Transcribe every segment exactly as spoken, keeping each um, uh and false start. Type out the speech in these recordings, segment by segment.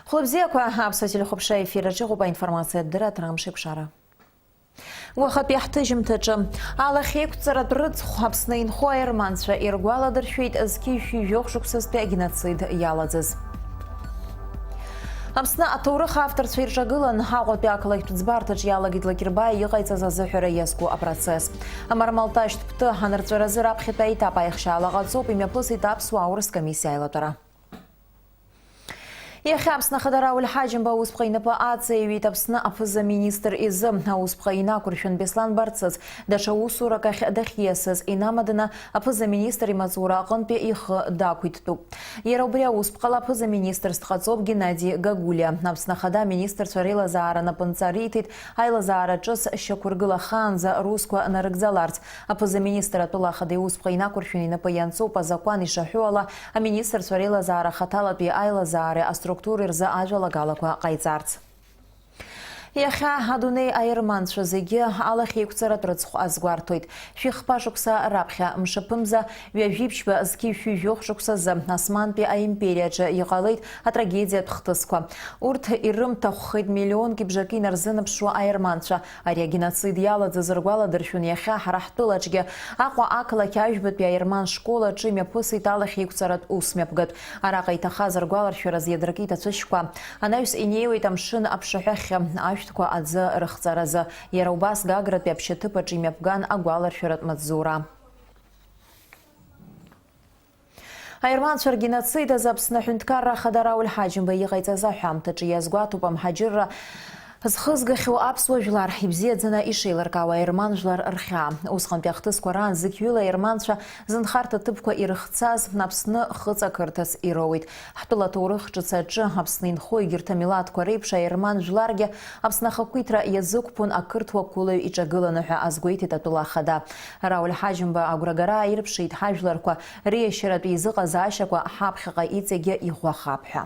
Хәлыбзиақәа, аԥсуа телехәаԥшра ефир аҿы иҟоуп аинформациатә дырраҭара Амшеиқәшара. Уахатәи ҳҭыжьымҭаҿы, алахьеиқәҵаратә рыцхә Аԥсны инхо аерманцәа иргәаладыршәеит зқьи жәшәи жәохә шықәсазтәи агеноцид иалаӡыз. Аԥсны аҭоурых авторцәа ирҿагылан Аҟәатәи ақалақьтә ӡбарҭаҿ иалагеит Лакербаиа иҟаиҵаз азыҳәара иазку апроцесс. Амармалташьтә ԥты анырҵәаразы раԥхьатәи аетап аихшьаала ҟаҵоуп, имҩаԥысит аԥсуа-аурыс комиссиа аилатәара. Иахьа Аԥсны Ахада Рауль Ҳаџьымба аусԥҟа инапы аҵаиҩит Аԥсны аԥыза-министр изы. Аусԥҟа инақәыршәан Беслан Барцыц даҽа усурак ахь дахьиасыз, инамаданы аԥыза-министр имаҵура аҟынтәи ихы дақәиҭтәуп. Иара убри аусԥҟала аԥыза-министрс дҟаҵоуп Геннади Гагулиа. Аԥсны Ахада аминистрцәа реилазаара напынҵа риҭеит, аилазаара ҿыц шьақәыргылахаанӡа русқәа нарыгӡаларц. Аԥыза-министр атәыла ахада иусԥҟа инақәыршәаны инапы ианҵоуп азакәан ишаҳәо ала, аминистрцәа реилазаара хаҭалатәи аилазаареи аструктуреи рзы ажәалагалақәа ҟаиҵарц. Иахьа адунеи аерманцәа зегьы алахьеиқәҵаратә рыцхә азгәарҭоит. Шәи хԥа шықәса раԥхьа, мшаԥымза ҩажәи ԥшьба зқьи жәшәи жәохә шықәсазы Османтәи аимпериаҿы иҟалеит атрагедиатә хҭысқәа. Урҭ ирымҭахәхеит миллионки бжаки инарзынаԥшуа аерманцәа. Ари агеноцид иалаӡыз ргәаладыршәон иахьа ҳара ҳтәылаҿгьы Аҟәа ақалақь Ажәбатәи аерман школ аҿы имҩаԥысит алахьеиқәҵаратә усмҩаԥгатә. Араҟа иҭахаз ргәаларшәараз иадыркит ацәашьқәа. Анаҩс инеиуеит амшын аԥшаҳәахьы, ашәҭқәа аӡы рыхҵаразы. Иара убас Гагратәи аԥшьаҭыԥ аҿы имҩаԥган агәаларшәаратә маҵзура. Аерманцәа ргеноцид азы Аԥсны аҳәынҭқарра ахада Рауль Ҳаџьымба иҟаиҵаз аҳәамҭаҿы иазгәаҭоуп амҳаџьырра зхызгахьоу аԥсуа жәлар ибзиаӡаны ишеилыркаауа аерман жәлар рхьаа. Усҟантәи ахҭысқәа раан зықьҩыла аерманцәа зынхарҭа ҭыԥқәа ирыхцаз Аԥсны хыҵакырҭас ироуеит. Ҳтәыла аҭоурых ҿыц аҿы Аԥсны инхо егьырҭ амилаҭқәа реиԥш аерман жәларгьы Аԥсны ахақәиҭра иазықәԥон ақырҭуа қәылаҩ иҿагыланы ҳәа азгәеиҭеит атәыла ахада. Рауль Ҳаџьымба агәрагара ааирԥшит ҳажәларқәа, риашьаратә еизыҟазаашьақәа ҳаԥхьаҟа иҵегьы иӷәӷәахап ҳәа.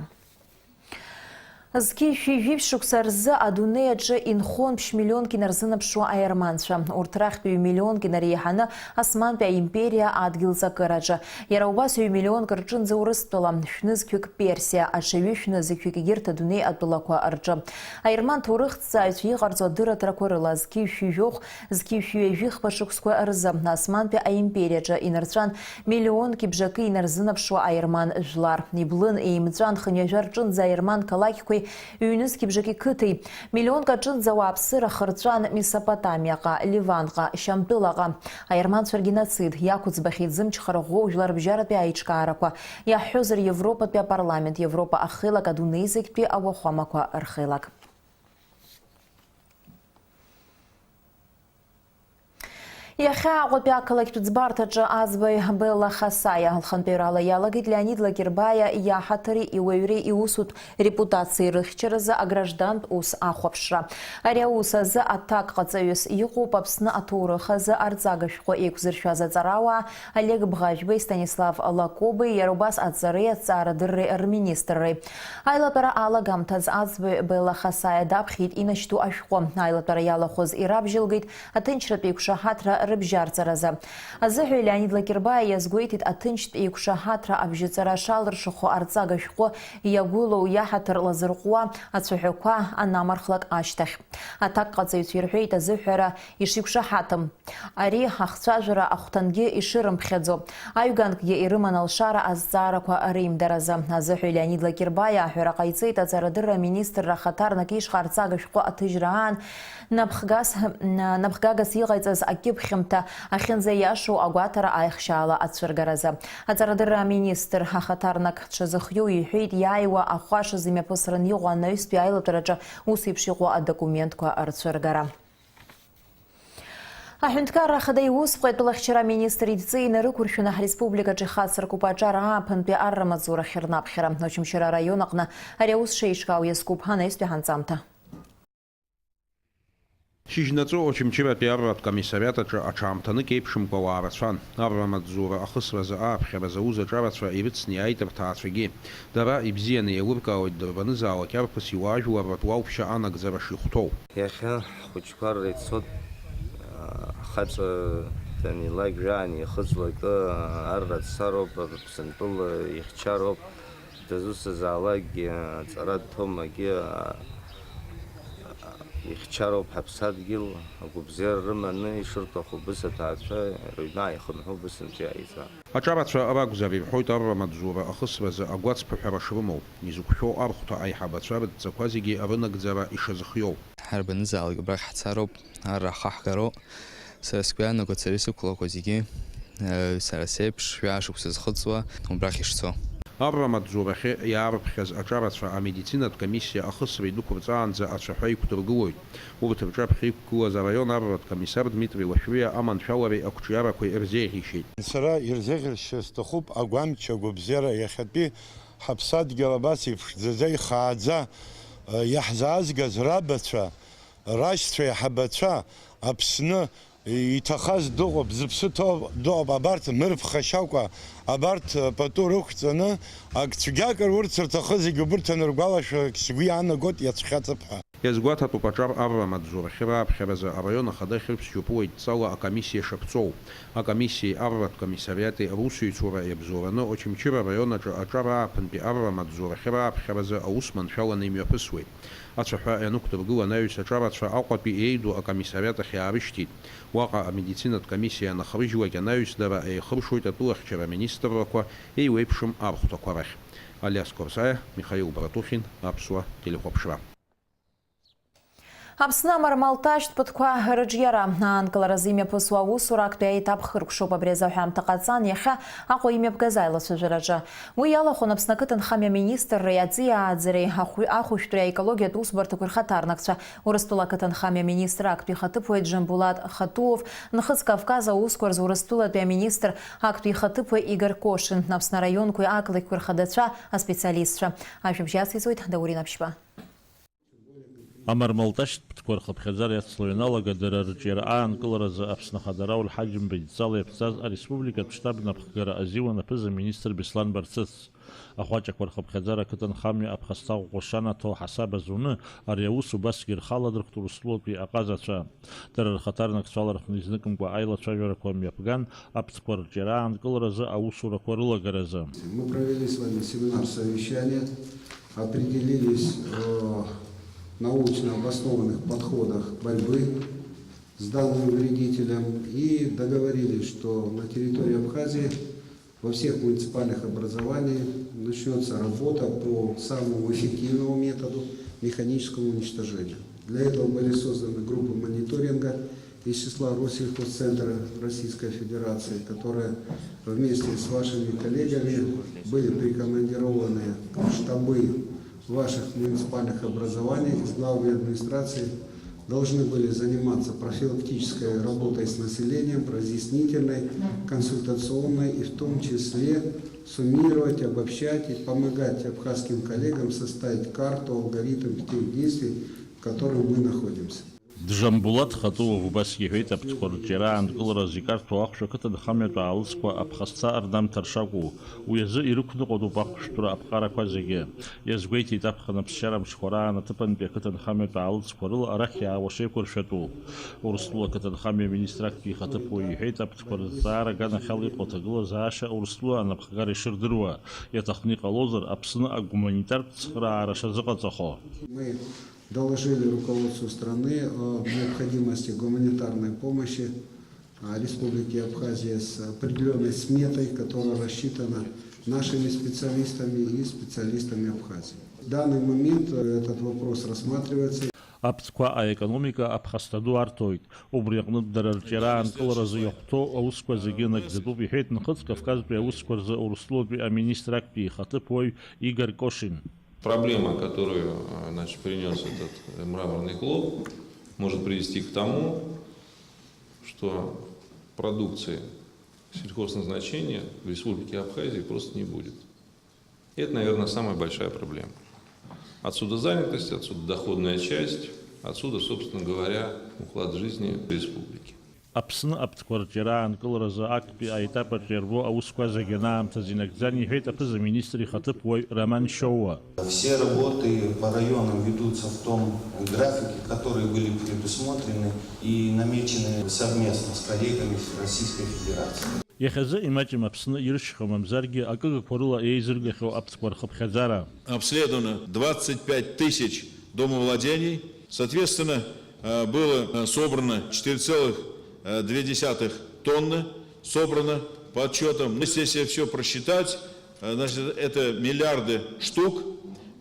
Зқьи жәшәи жәиԥшь шықәса рзы адунеи аҿы инхон ԥшь-миллионк инарзынаԥшуа аерманцәа. Урҭ рахьтә ҩ-миллионк инареиҳаны Османтәи аимпериа адгьыл ҵакыраҿы. Иара убас ҩ-миллионк рҿынӡа Урыстәыла, шәнызқьҩык Персиа, аҽа ҩышәнызқьҩык егьырҭ адунеи атәылақәа рҿы. Аерман ҭоурыхҭҵааҩцәа иҟарҵо адырраҭарақәа рыла зқьи жәшәи жәохә, зқьи жәшәи ҩажәи хԥа шықәсқәа рзы Османтәи аимпериаҿы инарҵәан миллионки бжаки инарзынаԥшуа аерман жәлар. Иблын, еимҵәан хынҩажәа рҿынӡа аерман қалақьқәеи ҩнызқьи бжаки қыҭеи. Миллионк аҿынӡа ауааԥсыра хырҵәан Месопотамиаҟа, Ливанҟа, Шьамтәылаҟа. Аерманцәа ргеноцид иақәыӡбахьеит зымчхара ӷәӷәоу жәларбжьаратәи аиҿкаарақәа. Иаҳҳәозар, Европатәи апарламент, Европа ахеилак, адунеи зегьтәи ауахәамақәа рхеилак. Иахьа Аҟәатәи ақалақьтә ӡбарҭаҿы аӡбаҩ Белла Хасаиа лхантәаҩрала иалагеит Леонид Лакербаиа иаҳаҭыри иуаҩреи иусутә репутациеи рыхьчаразы аграждантә ус ахәаԥшра. Ари аус азы аҭакҟаҵаҩыс иҟоуп Аԥсны аҭоурых азы арҵага шәҟәы еиқәзыршәаз аҵарауаа Олег Бӷажәбеи Станислав Лакобеи, иара убас аҵареи аҭҵаарадырреи рминистрреи. Аилатәара алагамҭаз аӡбаҩ Белла Хасаиа даԥхьеит инашьҭу ашәҟәы. Аилатәара иалахәыз ирабжьалгеит аҭынчратә еиқәшаҳаҭра рыбжьарҵаразы. Азыҳәа Леонид Лакербаиа иазгәеиҭеит аҭынчтә еиқәшаҳаҭра абжьаҵара шалыршахо арҵага шәҟәы иагәылоу иаҳаҭыр лазырҟәуа ацәаҳәақәа анамырхлак ашьҭахь. Аҭакҟаҵаҩцәа ирҳәеит азыҳәара ишиқәшаҳаҭым. Ари ахцәажәара ахәҭангьы ишырымԥхьаӡо, аҩганкгьы ирыман алшара азҵаарақәа реимдаразы. Азыҳәа Леонид Лакербаиа аҳәара ҟаиҵеит аҵарадырра аминистрра ахаҭарнак ишҟа арҵага шәҟәы аҭыжьра аан напхгас, напхгагас иҟаиҵаз акьыԥхьымҭа ахьынӡаиашоу агәаҭара аихшьаала ацәыргаразы. Аҵарадырра аминистр ахаҭарнак дшазыхиоу иҳәеит иааиуа ахәашаз имҩаԥысран иҟоу анаҩстәи аилатәараҿы ус еиԥш иҟоу адокументқәа рцәыргара. Аҳәынҭқарра Ахада иусԥҟа атәылахьчара аминистр идҵа инарықәыршәаны ҳреспубликаҿы ихацыркуп аҿар ааԥынтәи арра маҵзурахь рнаԥхьара. Очамчыра араион аҟны ари аус шеиҿкаау иазкуп анаҩстәи ҳанҵамҭа. Шьыжьнаҵы Очамчыратәи арратә комиссариат аҿы аҽаамҭанык еиԥшымкәа ауаа рацәан. Арра маҵзура ахысразы, ааԥхьаразы аус аҿарацәа ирыцны иааит рҭаацәагьы. Дара ибзианы еилыркаауеит дырбанызаалак иарԥыс иуаажәларратә уалԥшьа анагӡара шихәҭоу. Иахьа ҳхәыҷқәа арра ицоит, хаҵа данилак, жәаан ихыҵлакы, арра дцароуп, Аԥсынтәыла ихьчароуп. Дызусҭазаалакгьы аҵара дҭом, акгьы ихьчароуп ҳаԥсадгьыл, агәабзиара рыманы ишырҭаху убыс аҭаацәа рыҩны ааихынҳәы убыс анцәа иааиҵа. Аҿарацәа ракәзар, ирҳәоит арра маҵзура ахысразы агәацԥыҳәара шрымоу, изықәшәо архәҭа аиҳабацәа рыдҵақәа зегьы рынагӡара ишазыхиоу. Ҳарбанызаалак абрахь ҳцароуп, арра ахаҳгароуп. Сара сгәы иаанагоит, сара исықәлақәа зегьы, э, сара сеиԥш, жәаа шықәса зхыҵуа, убрахь ишцо. Арра маҵзурахьы иаарԥхьаз аҿарацәа амедицинатә комиссиа ахысра идәықәырҵаанӡа ацәаҳәа иқәдыргылоит. Урҭ рҿаԥхьа иқәгылаз араион арратә комиссар Дмитри Лашәриа аманшәалареи ақәҿиарақәеи рзеиӷьеишьеит. Сара ирзеиӷьасшьо сҭахуп агәамч, агәабзиара иахьатәи ҳаԥсадгьыл абас иԥшӡаӡа, ихааӡа, э, иаҳзаазгаз рабацәа, рашьцәа, иаҳабацәа, Аԥсны иҭахаз дыҟоуп, зыԥсы ҭоу дыҟоуп, абарҭ мырԥхашьакәа, абарҭ пату рықәҵаны, ак цәгьакыр урҭ зырҭахыз зегьы убырҭ аныргәалашәа, сгәы иаанагоит, иацәхьаҵып ҳәа. Иазгәаҭатәуп аҿар арра маҵзурахьы рааԥхьаразы араион ахада Хьырԥс Џьопуа идҵала акомиссиа шаԥҵоу. Акомиссиеи арратә комиссариати русеицура иабзоураны Очамчыра араион аҿы аҿар ааԥынтәи арра маҵзурахьы рааԥхьаразы аус маншәаланы имҩаԥысуеит. Ацәаҳәа ианықәдыргыла анаҩс аҿарацәа Аҟәатәи еиду акомиссариат ахь иаарышьҭит. Уаҟа амедицинатә комиссиа анахрыжьлак анаҩс дара еихыршоит атәылахьчара аминистррақәа еиуеиԥшым архәҭақәа рахь. Алиас Қорсаиа, Михаил Братухин, Аԥсуа телехәаԥшра. Аԥсны амармалташьтә пытқәа рыҿиара аанкыларазы имҩаԥысуа аусура актәи аетап хыркәшоуп. Абри азы аҳәамҭа ҟаҵан иахьа Аҟәа имҩаԥгаз аилацәажәараҿы. Уи иалахәын Аԥсны ақыҭанхамҩа аминистрреи аҵиааӡареи ахәи-, ахәышәтәреи аекологиатә усбарҭақәеи рхаҭарнакцәа. Урыстәыла ақыҭанхамҩа аминистр актәи ихаҭыԥуаҩ Џамбулат Хатуов, Нхыҵ Кавказ аусқәа рзы Урыстәылатәи аминистр актәи ихаҭыԥуаҩ Игор Кошин, Аԥсны араионқәеи ақалақьқәеи рхадацәа, аспециалистцәа. Ажәабжь ациҵоит Даурен Аԥшьба. Амармалташьтә пытқәа рхыԥхьаӡара иацло ианалага, дара рыҿиара аанкыларазы Аԥсны Ахада Рауль Ҳаџьымба идҵала иаԥҵаз ареспубликатә штаб напхгара азиуан аԥыза-министр Беслан Барцыц. Ахәаҷақәа рхыԥхьаӡара ақыҭанхамҩа аԥхасҭа ҟәша анаҭо аҳасаб азуны, ари аус убасгьы рхаладырхәт Урыстәылатәи аҟазацәа. Дара рхаҭарнакцәа алархәны изныкымкәа аилацәажәарақәа мҩаԥган, апытқәа рҿиара аанкыларазы аусурақәа рылагаразы. Мы провели с вами семинар-совещание, определились о научно обоснованных подходах борьбы с данным вредителем и договорились, что на территории Абхазии во всех муниципальных образованиях начнётся работа по самому эффективному методу механического уничтожения. Для этого были созданы группы мониторинга из числа Россельхозцентра Российской Федерации, которые вместе с вашими коллегами были прикомандированы в штабы ваших муниципальных образований, из главной администрации должны были заниматься профилактической работой с населением, разъяснительной, консультационной и в том числе суммировать, обобщать и помогать абхазским коллегам составить карту, алгоритм тех действий, в которых мы находимся. Џамбулат Хатуов убасгьы иҳәеит, апытқәа рҿиара аанкылараз икарҭәо ахәшә ақыҭанхамҩатә аалыҵқәа аԥхасҭа рнамҭар шакәу, уи азы ирықәныҟәатәуп ахәшәтәра аԥҟарақәа зегьы. Иазгәеиҭеит аԥхын аԥсшьара мшқәа раан аҭыԥантәи ақыҭанхамҩатә аалыҵқәа рыла арахь иаауа шеиқәыршәатәу. Урыстәыла ақыҭанхамҩа аминистр актәи ихаҭыԥуаҩ иҳәеит, апытқәа рызҵаара аганахьала иҟоу аҭагылазаашьа Урыстәыла анапхгара ишырдыруа, иаҭахны иҟалозар, Аԥсны агуманитартә цхыраара шазыҟаҵахо. Мы доложили руководству страны о необходимости гуманитарной помощи, а, Республики Абхазия с определённой сметой, которая рассчитана нашими специалистами и специалистами Абхазии. В данный момент, э, этот вопрос рассматривается. Апытқәа аекономика аԥхасҭа ду арҭоит. Убри аҟнытә дара рҿиара аанкыларазы иахәҭоу аусқәа зегьы нагӡатәуп, иҳәеит Нхыҵ Кавказтәи аусқәа рзы Урыстәылатәи аминистр актәи ихаҭыԥуаҩ Игор Кошин. Проблема, которую, э, значит, принёс этот, э, мраморный клуб, может привести к тому, что продукции сельхозназначения в Республике Абхазии просто не будет. И это, наверное, самая большая проблема. Отсюда занятость, отсюда доходная часть, отсюда, собственно говоря, уклад жизни республики. Аԥсны апытқәа рҿиара аанкыларазы актәи аетап аҿы иарбоу аусқәа зегьы анаамҭазы инагӡан, иҳәеит аԥыза-министр ихаҭыԥуаҩ Роман Шьоуа. Все работы по районам ведутся в том графике, которые были предусмотрены и намечены совместно с коллегами Российской Федерации. Иахьазы имаҷым Аԥсны иршьха, мамзаргьы акыгақәа рыла еизыргахьоу аԥҭқәа рхыԥхьаӡара. Обследовано двадцать пять тысяч домовладений. Соответственно, э, было, э, собрано четыре целых две десятых тонны, собрано по отчетам. Если все просчитать, э, значит, это миллиарды штук,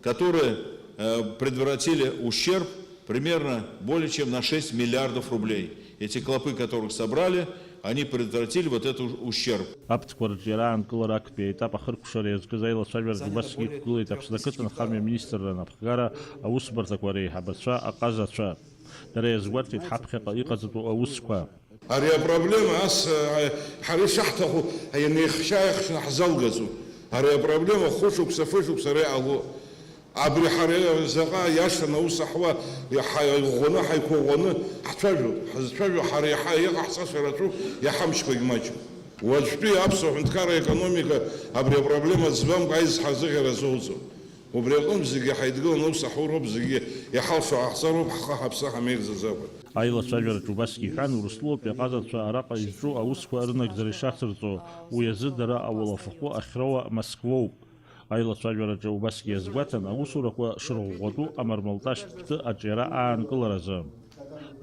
которые, э, предотвратили ущерб примерно более чем на шесть миллиардов рублей. Эти клопы, которых собрали, они предотвратили вот этот у-, ущерб. Аԥҭқәа рҿиара аанкылара актәи аетап ахыркәшара иазкыз аилацәажәараҿы убасгьы иқәгылеит Аԥсны ақыҭанхамҩа аминистрра анапхгара аусбарҭақәа реиҳабацәа, аҟазацәа. Дара иазгәарҭеит ҳаԥхьаҟа иҟаҵатәу аусқәа. Ари апроблема ас, а, ҳара ишаҳҭаху ианеихшьа-ааихшаны ҳзалгаӡом. Ари апроблема хәышықәса, фышықәса ара иҟало. Абри ҳара заҟа иашан аус аҳуа, иаҳа иӷәӷәаны, ҳаиқәыӷәӷәаны ҳцәажәоит. Ҳазцәажәо ҳара иаҳа иҟаҳҵаша рацәоуп, иаҳа амчқәагь маҷуп. Уаҵәтәи аԥсуа ҳәынҭқарра аекономика абри апроблема ӡбамкәа аизҳа азыӷьара азоуӡом. Убри аҟынтә зегьы ҳаидгыланы аус аҳуроуп, зегьы иҳалшо ҟаҳҵароуп, ҳхы ҳаԥсы ҳамеигӡаӡакәа. Аилацәажәараҿы убасгьы иҳәан, Урыстәылатәи аҟазацәа араҟа изҿу аусқәа рынагӡара ишацырҵо, уи азы дара ауалафахәы ахьроуа Москвоуп. Аилацәажәараҿы убасгьы иазгәаҭан аусурақәа шырӷәӷәатәу амармалташьтә ԥҭы аҿиара аанкыларазы.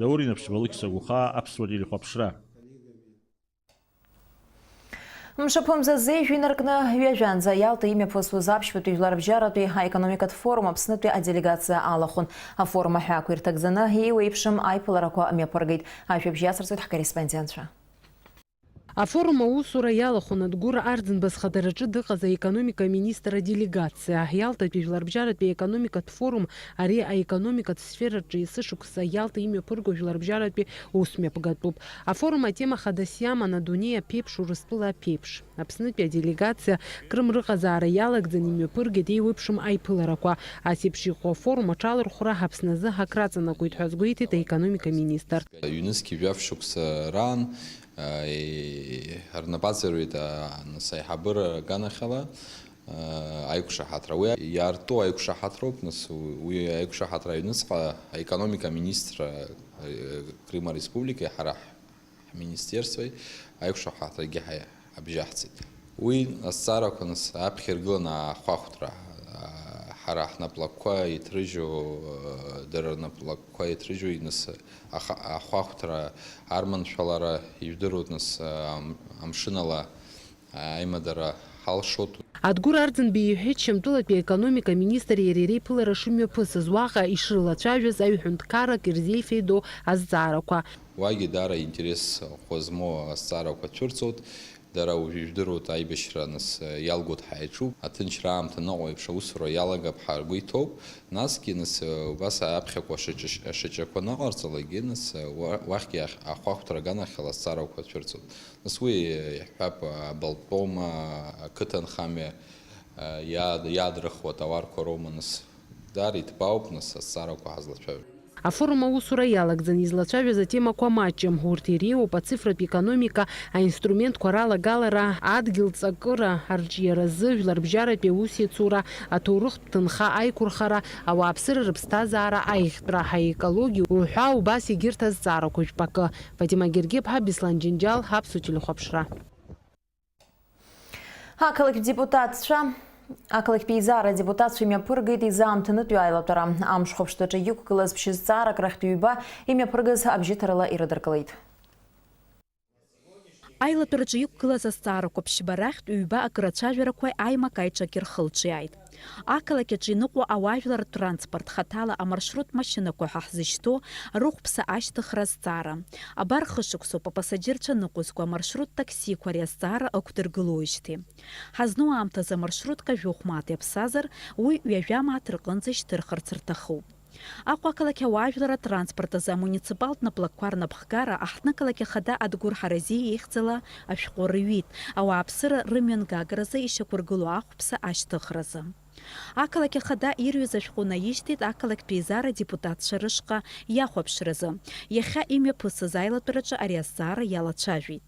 Даур Инаԥшьба, Алықьса Гәыхаа, Аԥсуа телехәаԥшра. Мшаԥымза зежә инаркны ҩажәанӡа Иалта имҩаԥысуаз аԥшьбатәи жәларбжьаратәи аекономикатә форум Аԥснытәи аделегациа алахәын. Афорум аҳәаақәа ирҭагӡаны еиуеиԥшым аиԥыларақәа мҩаԥыргеит. Ажәабжь иацырҵоит ҳкорреспондентцәа. Афорум аусура иалахәын Адгәыр Арӡынба зхадараҿы дыҟаз аекономика аминистр аделегациа. Иалтатәи жәларбжьаратәи аекономикатә форум ари аекономикатә сфераҿы есышықәса Иалта имҩаԥырго жәларбжьаратәи усмҩаԥгатәуп. Афорум атема хадас иаман адунеи аԥеиԥш, Урыстәыла аԥеиԥш. Аԥснытәи аделегациа Крым рыҟазаара иалагӡан имҩаԥыргеит еиуеиԥшым аиԥыларақәа. Ас еиԥш иҟоу афорум аҽалархәра Аԥсны азы ҳакраҵанакуеит ҳәа азгәеиҭеит аекономика министр. Ҩнызқьи жәаф шықәса раан, э, рнапаҵаҩуеит, э, нас аиҳабыра аганахьала, э, аиқәшаҳаҭра. Уи иаарту аиқәшаҳаҭроуп, нас уи аиқәшаҳаҭра аҩныҵҟа аекономика министр, э, Крыма Республика ҳара ҳминистерствои аиқәшаҳаҭрагьы ҳа-, ҳабжьаҳцеит. Уи азҵаарақәа нас аԥхьа иргыланы ахәахәҭра, а, ҳара ҳнаплакқәа иҭрыжьу, а, дара рнаплакқәа иҭрыжьуеит нас аха-, ахәахәҭра арманшәалара, ижәдыруеит нас, а, ам-, амшынала аимадара ҳалшоит. Адгәыр Арӡынба иҳәеит, Шьамтәылатәи аекономика аминистр иареи реиԥылара шымҩаԥысыз, уаҟа ишрылацәажәаз аҩ ҳәынҭқаррак ирзеифеидоу азҵаарақәа. Уагьы даара интерес ӷәӷәа змоу азҵаарақәа цәырҵоит. Дара уажәы ижәдыруеит, аибашьра нас иалгоит ҳәа иаҿуп. Аҭынчра аамҭа ныҟәо еиԥш аусура иалагап ҳәа ргәы иҭоуп. Насгьы нас убас аԥхьақәа шаҿа-, шаҿақәа ныҟарҵалакгьы, нас уа-, уахьгьы ахь-, ахәахәҭра аганахьала азҵаарақәа цәырҵоит. Нас уи иаҳҳәап, абалтәома, ақыҭанхамҩа, иа-, иадрыхуа атауарқәа роума, нас даара иҭбаауп, нас азҵаарақәа ҳазлацәажәо. Афорум аусура иалагӡаны излацәажәаз атемақәа маҷым. Урҭ иреиуоуп ацифратә економика, аинструментқәа ралагалара, адгьыл ҵакыра арҿиаразы, жәларбжьаратәи аусеицура, аҭоурыхтә ҭынха аиқәырхара, ауааԥсыра рыԥсҭазаара аиӷьтәра, аекологиа уҳәа убас егьырҭ азҵаарақәа жәпакы. Фатима Гергиаԥҳа, Беслан Џьынџьал, Аԥсуа телехәаԥшра. Ақалақь депутатцәа, ақалақьтә еизара адепутатцәа имҩаԥыргеит изаамҭанытәи аилатәара. Амшхәаԥштәаҿы иқәгылаз ԥшьызҵаарак рахьтә ҩба имҩаԥыргаз абжьыҭарала ирыдыркылеит. Аилатәараҿы иқәгылаз азҵаарақәа ԥшьба рахьтә ҩба акры ацәажәарақәа аимак-аиҿак ирхылҿиааит. Ақалақь аҿы иныҟәо ауаажәларратә транспорт, хаҭала амаршрут машьынақәа ҳәа ҳзышьҭоу, рыхәԥса ашьҭыхра азҵаара. Абар хышықәсоуп апасаџьырцәа ныҟәызго амаршрут таксиқәа ари азҵаара ықәдыргылоижьҭеи. Ҳазну аамҭазы амаршрутка жәохә мааҭ иаԥсазар, уи ҩажәа мааҭ рҟынӡа ишьҭырхырц рҭахуп. Аҟәа ақалақь ауаажәларратә транспорт азы амуниципалтә наплакқәа рнапхгара аҳҭнықалақь ахада Адгәыр Ҳаразиа ихьӡала ашәҟәы рыҩит, ауааԥсыра рымҩангагразы ишьақәыргылоу ахәԥса ашьҭыхразы. Ақалақь ахада ирҩыз ашәҟәы наишьҭит ақалақьтә еизара адепутатцәа рышҟа иахәаԥшразы. Иахьа имҩаԥысыз аилатәараҿы ари азҵаара иалацәажәеит.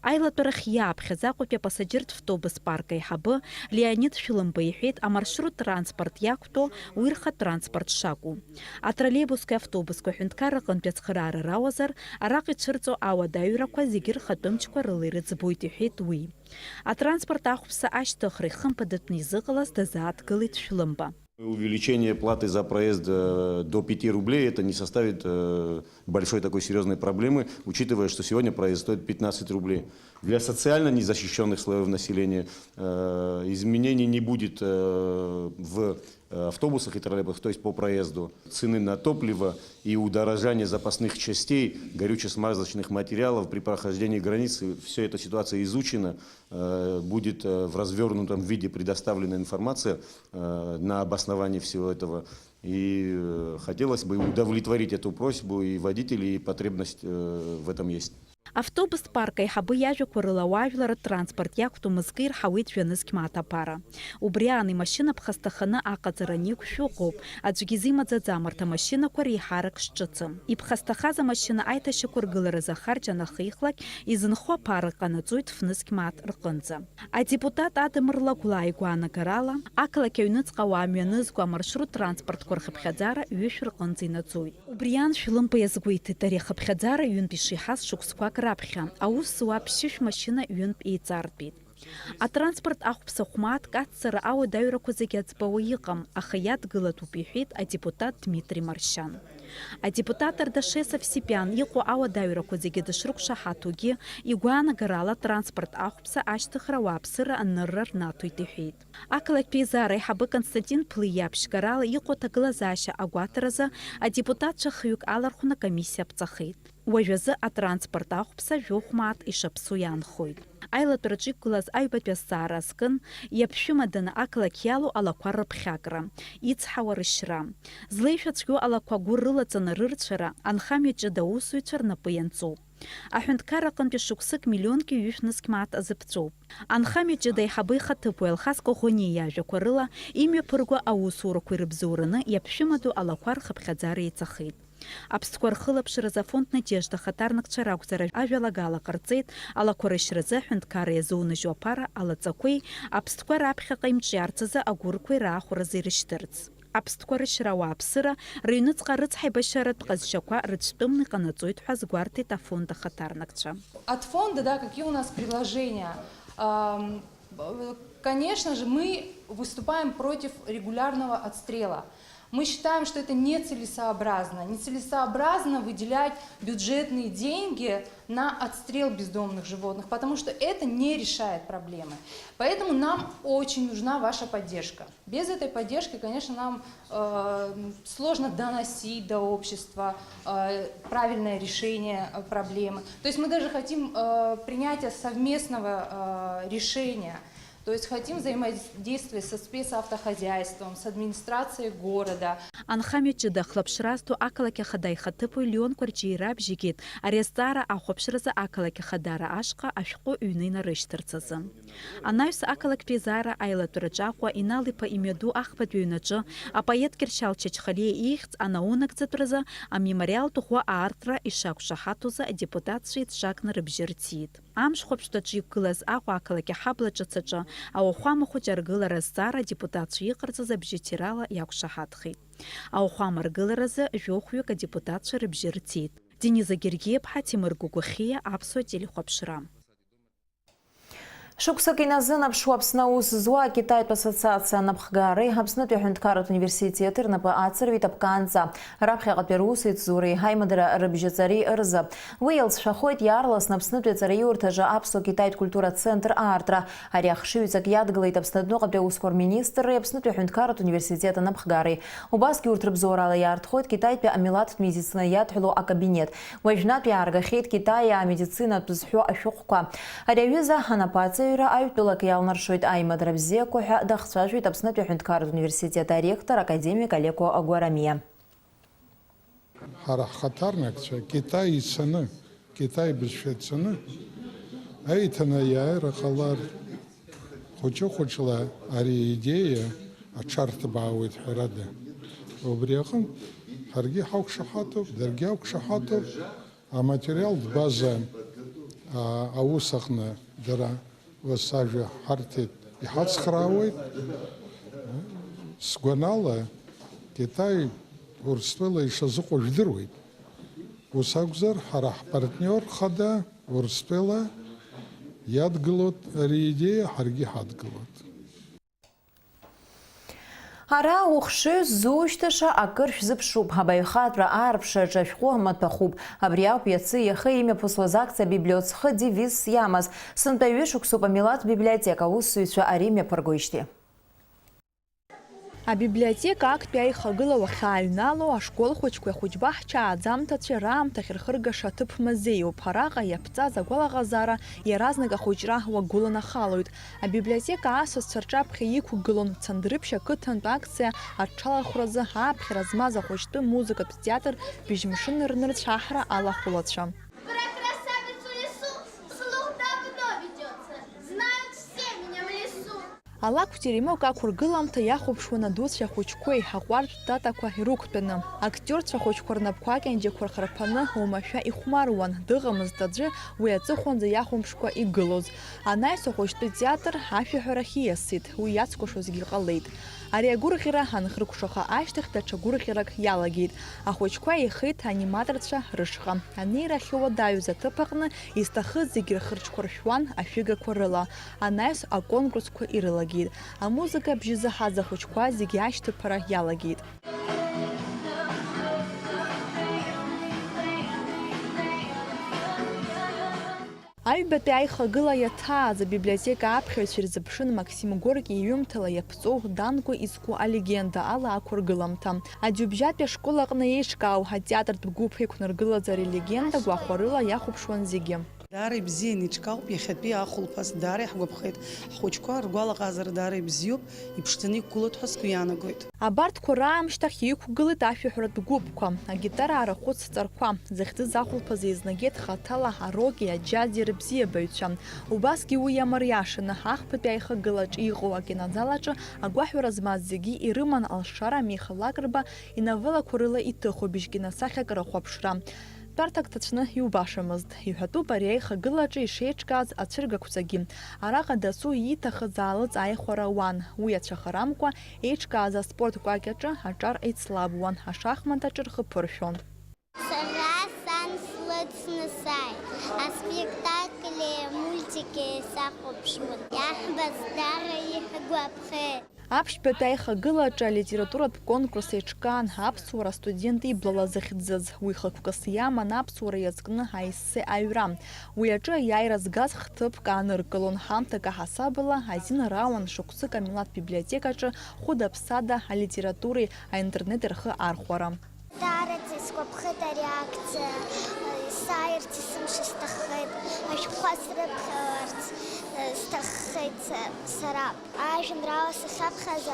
Аилатәарахь иааԥхьаз Аҟәатәи апассаџьыртә втобус парк аиҳабы Леонид Шәлымба иҳәеит, амаршрут транспорт иақәтәоу уи рхатә транспорт шакәу. Атроллеибусқәеи автобусқәеи аҳәынҭқарра аҟынтәи ацхыраара рауазар, араҟа ицәырҵуа ауадаҩрақәа зегьы рхатәы мчқәа рыла ирыӡбоит, иҳәеит уи. Атранспорт ахәԥса ашьҭыхра ихымԥадатәны изыҟалаз дазааҭгылеит Шәлымба. Увеличение платы за проезд э, до пяти рублей, это не составит э, большой такой серьезной проблемы, учитывая, что сегодня проезд стоит пятнадцать рублей. Для социально незащищенных слоев населения э, изменений не будет э, в э, автобусах и троллейбусах, то есть по проезду. Цены на топливо и удорожание запасных частей, горюче-смазочных материалов при прохождении границы, все эта ситуация изучена, э, будет э, в развернутом виде предоставлена информация э, на обоснование всего этого. И э, хотелось бы удовлетворить эту просьбу и водителей, и потребность э, в этом есть. Автобус парк аиҳабы иажәақәа рыла ауаажәлар ртранспорт иақәтәоу мызкы ирҳауеит жәа-нызқь мааҭ аԥара. Убри аан имашьына ԥхасҭаханы аҟаҵара аниқәшәо ыҟоуп, аӡәгьы изимаӡаӡам арҭ амашьынақәа реиҳарак шҿыцым. Иԥхасҭахаз амашьына аиҭашьақәыргыларазы ахарџь анахихлак, изынхо аԥара ҟанаҵоит фнызқь мааҭ рҟынӡа. Адепутат Адамыр Лагәлаа игәаанагарала, ақалақь аҩныҵҟа ауаа мҩанызго амаршрут транспортқәа рхыԥхьаӡара ҩышә рҟынӡа инаӡоит. Убри аан Шәлымба иазгәеиҭеит, ари ахыԥхьаӡара ҩынтә ишеиҳаз шықәсқәак раԥхьа, аус зуа ԥшьышә машьына ҩынтә еиҵартәеит. Атранспорт ахәԥса хә-мааҭк ацҵара ауадаҩрақәа зегьы аӡбауа иҟам, аха иадгылатәуп, иҳәеит адепутат Дмитри Маршьан. Адепутат Ардашес Овсепиан иҟоу ауадаҩрақәа зегьы дышрықәшаҳаҭугьы, игәаанагарала атранспорт ахәԥса ашьҭыхра ауааԥсыра анырра рнаҭоит иҳәеит. Ақалақьтә еизара аиҳабы Константин Ԥлиа аԥшьгарала иҟоу аҭагылазаашьа агәаҭаразы адепутатцәа хҩык алархәны акомиссиа аԥҵахеит. Уажәазы атранспорт ахәԥса жәохә мааҭ ишаԥсоу иаанхоит. Аилатәараҿы иқәгылаз аҩбатәи азҵаара азкын, иаԥшәымаданы ақалақь иалоу алақәа рыԥхьакра, ицҳауа рышьра. Злеишәа цәгьоу алақәа агәы рылаҵаны рырцәара анхамҩа ҷыда аусзуҩцәа рнапы ианҵоуп. Аҳәынҭқарра аҟынтәи шықәсык миллионки ҩышә нызқь мааҭ азыԥҵәоуп. Анхамҩа ҷыда аиҳабы ихаҭыԥуаҩ Алхас Коӷониа иажәақәа рыла, имҩаԥырго аусурақәа ирыбзоураны иаԥшәымаду алақәа рхыԥхьаӡара еиҵахеит. Аԥстәқәа рхылаԥшразы афонд Надежда ахаҭарнакцәа ракәзар, ажәалагала ҟарҵеит, алақәа рышьразы аҳәынҭқарра иазуныжьуа аԥара алаҵақәеи аԥстәқәа раԥхьаҟа имҿиарц азы агәырқәеи раахәаразы ирышьҭырц. Аԥстәқәа рышьра ауааԥсыра, рыҩныҵҟа рыцҳаибашьаратә ҟазшьақәа рыцәтәымны иҟанаҵоит ҳәа азгәарҭеит афонд ахаҭарнакцәа. От фонда, да, какие у нас предложения? Ам, б-, Конечно же, мы выступаем против регулярного отстрела. Мы считаем, что это нецелесообразно. Нецелесообразно выделять бюджетные деньги на отстрел бездомных животных, потому что это не решает проблемы. Поэтому нам очень нужна ваша поддержка. Без этой поддержки, конечно, нам э, сложно доносить до общества э, правильное решение э, проблемы. То есть мы даже хотим э, принятия совместного э, решения. То есть хотим взаимодействие со спецавтохозяйством, с администрацией города. Анхамҩа ҷыда ахылаԥшра азҭо ақалақь ахада ихаҭыԥуаҩ Леон Кәарҷиа ирабжьигеит ари азҵаара ахәаԥшразы ақалақь ахадара ашҟа ашәҟәы ҩны инарышьҭырц азы. Анаҩс ақалақьтә еизара аилатәараҿы Аҟәа Инал-иԥа имҩаду ахԥатәи аҩнаҿы апоет Кьыршьал Чачхалиа ихьӡ анаунагӡатәразы амемориалтә ӷәы аартра ишақәшаҳаҭу азы адепутатцәа еицҿакны рыбжьы рҭиит. Амш хәаԥштәаҿы иқәгылаз Аҟәа ақалақь аҳабла ҿыц аҿы ауахәама хәыҷы аргылара азҵаара адепутатцәа иҟарҵаз абжьыҭирала иақәшаҳаҭхеит. Ауахәама аргыларазы жәохәҩык адепутатцәа рыбжьы рҭиит. Дениза Гергиаԥҳа, Ҭемыр Гәыгәахьиа, Аԥсуа телехәаԥшра. Шықәсык иназынаԥшуа Аԥсны аус зуа Акитаитә ассоциациа анапхгареи Аԥснытәи аҳәынҭқарратә университети рнапы ацырҩит аԥкаанҵа, раԥхьаҟатәи русеицуреи аимадара рыбжьаҵареи рзы. Уи иалҵшәахоит иаарласны Аԥснытәи аҵараиурҭаҿы Аԥсуа-Китаитә культура центр аартра. Ари ахшыҩҵак иадгылеит Аԥсны адәныҟатәи аусқәа рминистрреи Аԥснытәи аҳәынҭқарратә университет анапхгареи. Убасгьы урҭ рыбзоурала иаартхоит Китаитәи амилаҭтә медицина иадҳәалоу акабинет. Уажәнатә иааргахьеит Китаиаа амедицинатә зҳәо ашәҟәқәа. Ари аҩыза анапаҵаҩра аҩтәылак иалнаршоит аимадара бзиақәа ҳәа дахцәажәеит Аԥснытәи аҳәынҭқарратә университет аректор академик Алеко Агәарамиа. Ҳара ҳхаҭарнакцәа Китай ицаны, Китай бызшәа ицаны аиҭанеиааира ҟалар, хәыҷы-хәыҷла ари аидеиа аҽарҭбаауеит ҳәарада. Убри аҟынтә ҳаргьы ҳақәшаҳаҭуп, даргьы иақәшаҳаҭуп, аматериалтә база аус аҟны дара ус ажәа ҳарҭеит, иҳацхраауеит. Сгәанала, Китай Урыстәыла ишазыҟоу жәдыруеит. Ус акәзар, ҳара ҳпартниор хада Урыстәыла иадгылоит ари идеиа, ҳаргьы ҳадгылоит. Ара ухшыҩ ззушьҭаша акыр шәзыԥшуп, абаҩхатәра аарԥшраҿы ашәҟәы маҭәахәуп. Абри ауп иацы иахьа имҩаԥысуаз акциа Библиоцхы девизс иамаз. Сынтәа ҩышықәсоуп амилаҭ библиотека аусзуҩцәа ари мҩаԥыргоижьҭеи. Абиблиотека актәи аихагыла уахьааҩнало, ашкол хәыҷқәеи ахәыҷбаҳча ааӡамҭацәеи раамҭахь рхыргаша аҭыԥ мазеиуп. Араҟа иаԥҵаз агәалаҟазаара иаразнак ахәыҷра уагәыланахалоит. Абиблиотека асасцәа рҿаԥхьа иқәгылон Цандрыԥшь ақыҭантә акциа аҽалархәразы ааԥхьара змаз ахәыҷтәы музыкатә театр быжьмшын рнырцә аҳра алахәылацәа. Про красавицу лису слух давно ведётся, знают все меня в лесу. Алакә теремок ақәыргыламҭа иахәаԥшуан адуцәеи ахәыҷқәеи, аҟәардә татақәа ирықәтәаны. Актиорцәа хәыҷқәа рнапқәа акьанџьақәа рхарԥаны оумашәа ихәмаруан, дыҟамызт аӡәы уи аҵыхәанӡа иахәамԥшкәа игылоз. Анаҩс ахәыҷтәы театр ашәаҳәарахь ииасит, уи иацкәашозгьы ҟалеит. Ари агәырӷьара анхыркәшаха ашьҭахь, даҽа гәырӷьарак иалагеит. Ахәыҷқәа еихеит аниматорцәа рышҟа. Анеира ахьуадаҩыз аҭыԥ аҟны изҭахыз зегьы рхы-рҿқәа ршәуан ашәыгақәа рыла. Анаҩс аконкурсқәа ирылагеит. Амузыка абжьы заҳаз ахәыҷқәа зегьы ашьҭыԥара иалагеит. Аҩбатәи аихагыла иаҭааз абиблиотека аԥхьаҩцәа ирзыԥшын Максим Горки иҩымҭала иаԥҵоу Данко изку алегенда ала ақәыргыламҭа. Аџьабжьатәи ашкол аҟны еиҿкаау атеатртә гәыԥ иқәнаргылаз ари алегенда гәахәарыла иахәаԥшуан зегьы. Даара ибзиан, еиҿкаауп иахьатәи ахәылԥаз, даара иаҳгәаԥхеит. Ҳхәыҷқәа ргәалаҟазара даара ибзиоуп, иԥшӡаны иқәгылоит ҳәа сгәы иаанагоит. Абарҭқәа раамышьҭахь иқәгылеит ашәаҳәаратә гәыԥқәа, агитара арахәыц ҵарқәа, захьӡыз ахәылԥазы еизнагеит хаҭала ароки аџьази рыбзиабаҩцәа. Убасгьы уи иамариашаны, ахԥатәи аихагылаҿ иҟоу акинозал аҿы агәаҳәара змаз зегьы ирыман алшара Миха Лакрба инавеллақәа рыла иҭыху быжь киносахьак рыхәаԥшра. Тәарҭак ҭацәны иубашамызт. Иҳәатәуп ари аихагылаҿы ишеиҿкааз ацәыргақәҵагьы. Араҟа дасу ииҭахыз аалыҵ ааихәара ауан. Уи ацәыхарамкәа еиҿкааз аспорт кәакь аҿы аҿар еицлабуан, ашахмат аҿы рхы ԥыршәон. Сара сан слыцны сааит. Аспектакли амультики сахәаԥшуан. Иаҳбаз даара иҳгәаԥхеит. Аԥшьбатәи аихагылаҿы алитературатә конкурс еиҿкаан, аԥсуара астудент иблала захьӡыз. Уи хықәкыс иаман аԥсуара иазкны аессе аҩра. Уи аҿы аиааира згаз хҭыԥк ааныркылон, ҳамҭак аҳасабала азин рауан шықәсык амилаҭ библиотекаҿы хәыда-ԥсада алитературеи аинтернети рхы архәара. Даараӡа исгәаԥхеит ари акциа, сааирц есымша сҭаххеит, ашәҟәқәа срыԥхьаларц сҭаххеит сара. Ажәеинраала сахьаԥхьаз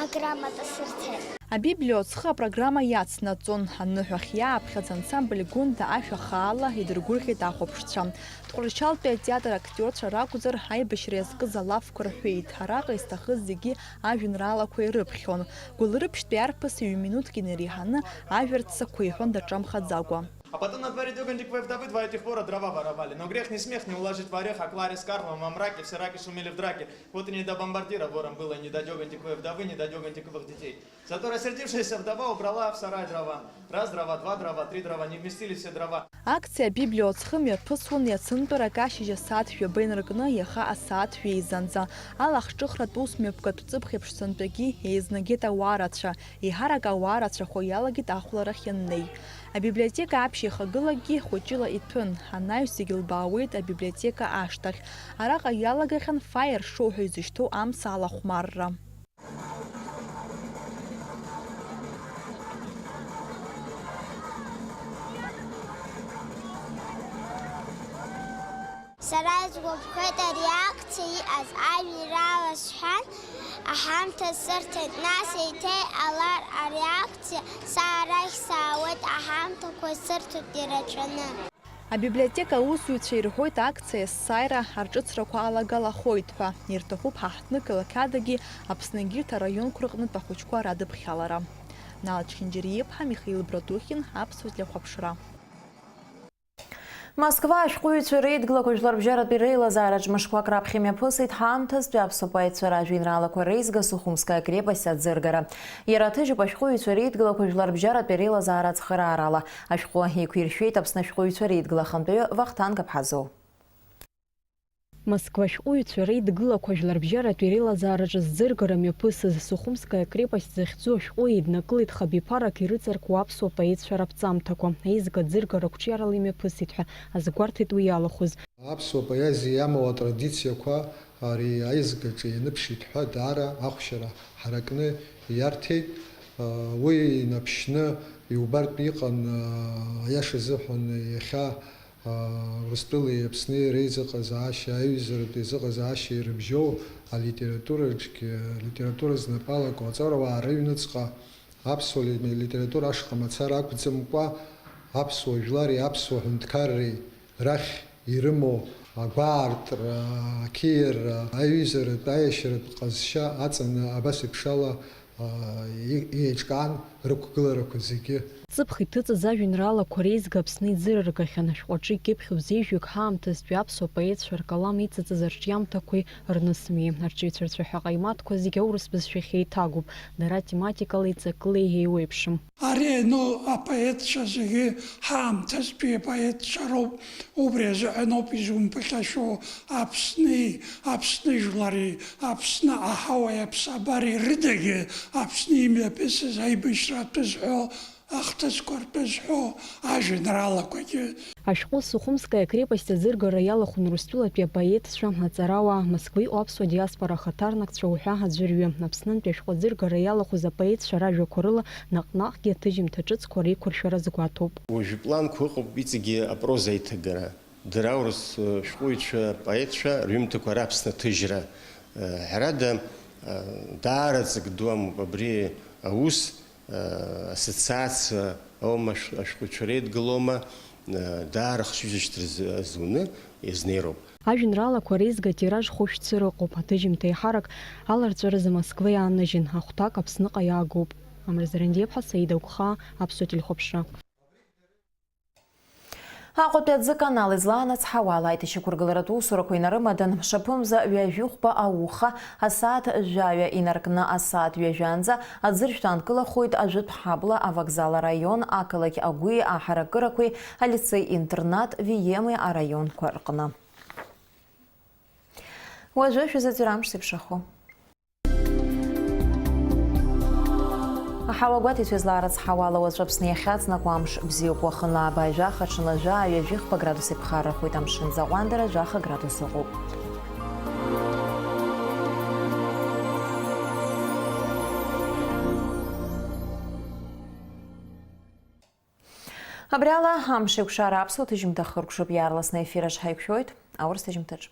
аграммата сырҭеит. Абиблиоцхы апрограмма иацнаҵон. Аныҳәахь иааԥхьаз ансамбль Гәында ашәа хаала идыргәырӷьеит ахәаԥшцәа. Тҟәарчалтәи атеатр актиорцәа ракәзар, аибашьра иазкыз алафқәа рҳәеит. Араҟа изҭахыз зегьы ажәеинраалақәа ирыԥхьон. Гәылрыԥшьтәи арԥыс ҩ-минуҭк инареиҳаны ажәа рццакқәа иҳәон даҽамхаӡакәа. А потом на дворе дёган диквы вдовы двое этих вора дрова воровали. Но грех не смех не уложить в орех, а Кларе с Карлом во мраке все раки шумели в драке. Вот и не до бомбардира вором было, и не до дёган диквы вдовы, не до дёган диковых детей. Зато рассердившаяся вдова убрала в сарай дрова. Раз дрова, два дрова, три дрова, не вместили все дрова. Акциа Абиблиоцхы мҩаԥысуан иацынтәарак ашьыжь асааҭ жәаба инаркны иаха асааҭ жәеизанӡа. Алахҿыхратә ус мҩаԥгатә ҵыԥх еиԥш сынтәагьы еизнагеит ауаа рацәа. Еиҳарак ауаа рацәахо иалагеит ахәларахь ианнеи. Абиблиотека аԥшьа ихагылакгьы хәыҷыла иҭәын, анаҩс зегьы лбаауеит абиблиотека ашҭахь. Араҟа иалагахьан фаер шоу ҳәа изышьҭоу амца алахәмарра. Сара исгәаԥхеит ари акциа иҟаз, ажәеинраала сҳәан, аҳамҭа сырҭеит, нас еиҭа иҟалар ари акциа, са арахь саауеит, аҳамҭақәа сырҭоит ирацәаны. Абиблиотека аусзуҩцәа ирҳәоит, акциа есааира арҿыцрақәа алагалахоит ҳәа. Ирҭахуп ҳа ҳҭнықалақь адагьы Аԥсны егьырҭ араионқәа рҟнытә ахәыҷқәа радыԥхьалара. Нал Чхинџьариа-иԥҳа, Михаил Братухин, Аԥсуа телехәаԥшра. Москва ашәҟәыҩҩцәа реидгылақәа жәларбжьаратәи реилазаараҿ мышқәак раԥхьа имҩаԥысит ҳаамҭазтәи аԥсуа поетцәа ражәеинраалақәа реизга Сухумская крепость аӡыргара. Иара аҭыжьуп ашәҟәыҩҩцәа реидгылақәа жәларбжьаратәи реилазаара ацхыраарала. Ашәҟәы еиқәиршәеит Аԥсны ашәҟәыҩҩцәа реидгыла ахантәаҩы Вахтанг Аԥҳазоу. Москва ашәҟәыҩҩцәа реидгылақәа жәларбжьаратәи реилазаараҿы зӡыргара мҩаԥысыз, Сухумская крепость захьӡу ашәҟәы еиднакылеит хабиԥарак ирыҵаркуа аԥсуа поетцәа раԥҵамҭақәа. Еизга ӡыргара қәҿиарала имҩаԥысит ҳәа азгәарҭеит уи иалахәыз. Аԥсуа поезиа иамоу атрадициақәа ари аизгаҿы ианыԥшит ҳәа даара ахәшьара ҳаракны иарҭеит. Уи инаԥшьны иубартә иҟан, аиаша азыҳәан, иахьа Урыстәылеи Аԥсни реизыҟазаашьа, аиҩызаратә еизыҟазаашьа ирыбжьоу алитератураҿгьы, алитература знапы алаку аҵарауаа рыҩныҵҟа аԥсуа ли-, литература ашҟа мацара акәӡамкәа, аԥсуа жәлари аԥсуа ҳәынҭқарреи рахь ирымоу агәаартра, ақьиара, аиҩызаратә, аиашьаратә ҟазшьа аҵаны абас еиԥшала еиҿкаан рықәгыларақәа зегьы. Ҵыԥх иҭыҵыз ажәеинраалақәа реизга Аԥсны иӡырыргахьан, ашәҟәаҿы икьыԥхьуп зеижәҩык ҳаамҭазтәи аԥсуа поетцәа ркалам иҵыҵыз арҿиамҭақәеи рнысмҩеи. Арҿиаҩцәа рцәаҳәа ҟаимаҭқәа зегьы аурыс бызшәахь еиҭагоуп, дара тематикалеи ҵакылеи еиуеиԥшым. Ари, ну, апоетцәа зегьы ҳаамҭазтәи апоетцәа роуп, убри азыҳәан ауп изумԥыхьашәо Аԥсни, Аԥсны жәлари, Аԥсны аҳауеи аԥсабареи рыдагьы Аԥсны имҩаԥысыз аибашьра атәы зҳәо, ахҭысқәа ртәы зҳәо ажәеинраалақәагьы. Ашәҟәы Сухумская крепость аӡыргара иалахәын Урыстәылатәи апоетцәа, аҵарауаа, Москвеи аԥсуа диаспора ахаҭарнакцәа уҳәа аӡәырҩы. Аԥснынтәи ашәҟәы аӡыргара иалахәыз апоетцәа ражәақәа рыла наҟ-наҟгьы аҭыжьымҭа ҿыцқәа реиқәыршәара згәаҭоуп. Уажәы планк ыҟоуп, иҵегьы апроза аиҭагара. Дара аурыс, э, шәҟәыҩҩцәа, поетцәа рҩымҭақәа раԥсны аҭыжьра, э, ҳәарада, э, даараӡак ду амоуп абри аус, э, ассоциациа аума, ашә-, ашәҟәыҩҩцәа реидгылома, э, даара хшыҩзышьҭра зы-, зуны иазнеироуп. Ажәеинраалақәа реизга атираж хәышә цыра ыҟоуп, аҭыжьымҭа еиҳарак аларҵәаразы Москва иааныжьын, ахәҭак Аԥсныҟа иаагоуп. Амра Зарандиаԥҳа, Саида Гәхаа, Аԥсуа телехәаԥшра. Аҟәатәи аӡы канал излаанацҳауа ала аиҭашьақәыргыларатә усурақәа инарымадан, мшаԥымза ҩажәихәба ауха асааҭ жәаҩа инаркны асааҭ ҩажәаанӡа аӡыршәҭа анкылахоит Ажәытә ҳабла авокзал араион, ақалақь Агәи аҳаракырақәеи, алицеи-интернат Виеми араионқәа рҟны. Уажәы шәзыӡырҩра амш зеиԥшрахо. Аҳауа гәаҭеицәа излаарыцҳауа ала, уаҵәы Аԥсны иахьаҵнакуа амш бзиоуп, уахынла абаҩ жәаха, ҽынла жәаа, ҩажәихԥа градус иԥхаррахоит, амшынӡы аҟәандара жәаха градус ыҟоуп. Абри ала амш еиқәшара аԥсуа ҭыжьымҭа хыркәшоуп, иаарласны аефир аҿы ҳаиқәшәоит аурыс ҭыжьымҭаҿ.